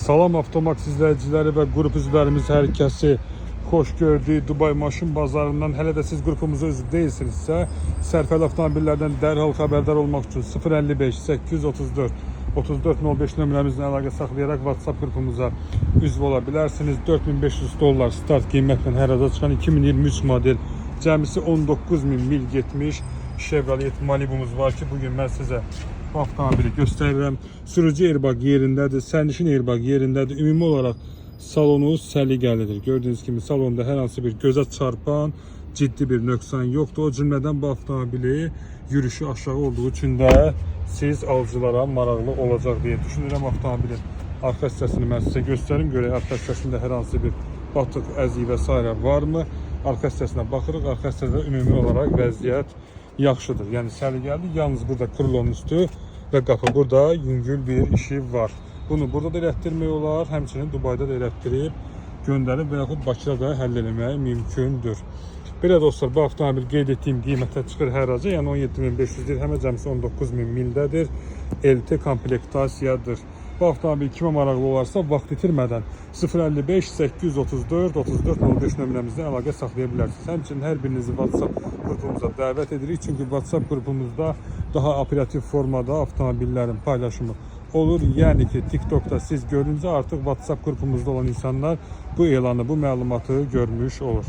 Salam Avtomax izləyiciləri və qrup üzvlərimiz, hər kəsi xoş gördük. Dubai maşın bazarından. Hələ də siz qrupumuza üzv deyilsinizsə, sərfəli avtomobillərdən dərhal xəbərdar olmaq üçün 055 834 3405 nömrəmizlə əlaqə saxlayaraq WhatsApp qrupumuza üzv ola bilərsiniz. 4500 dollar start qiymətlə haraca çıxan 2023 model, cəmisi 19.000 mil getmiş Chevrolet Malibu'muz var ki, bugün mən sizə bu avtomobili göstərirəm. Sürücü airbag yerindədir, sərnişin airbag yerindədir. Ümumi olaraq salonu səliqəlidir. Gördüyünüz kimi salonda hər hansı bir gözə çarpan ciddi bir nöqsan yoxdur. O cümlədən bu avtomobili yürüşü aşağı olduğu üçün də siz alıcılara maraqlı olacaq deyə düşünürəm. Avtomobilin arxa hissəsini mən sizə göstərim. Görək arxa hissəsində hər hansı bir batıq, əzik və sairə varmı? Arxa hissəsinə baxırıq. Arxa hissədə ümumi olaraq vəziyyət yaxşıdır. Yəni səliqəli. Yalnız burada krılonun üstü və qapı, burada yüngül bir işi var. Bunu burada da elətdirmək olar, həmçinin Dubayda da elətdirib göndərib və yaxud Bakıda da həll eləmək mümkündür. Belə dostlar, bu avtomobil qeyd etdiyim qiymətə çıxır haraca, yəni 17.500 dirhəmə, cəmisi 19.000 mildədir. LT komplektasiyadır. Bu avtomobil kimə maraqlı olarsa, vaxt itirmədən 055 834 34 05 nömrəmizlə əlaqə saxlaya bilərsiniz. Həmçinin hər birinizi WhatsApp qrupumuza dəvət edirik. Çünki WhatsApp qrupumuzda daha operativ formada avtomobillərin paylaşımı olur. Yəni ki, TikTokda siz görüncə artıq WhatsApp qrupumuzda olan insanlar bu elanı, bu məlumatı görmüş olur.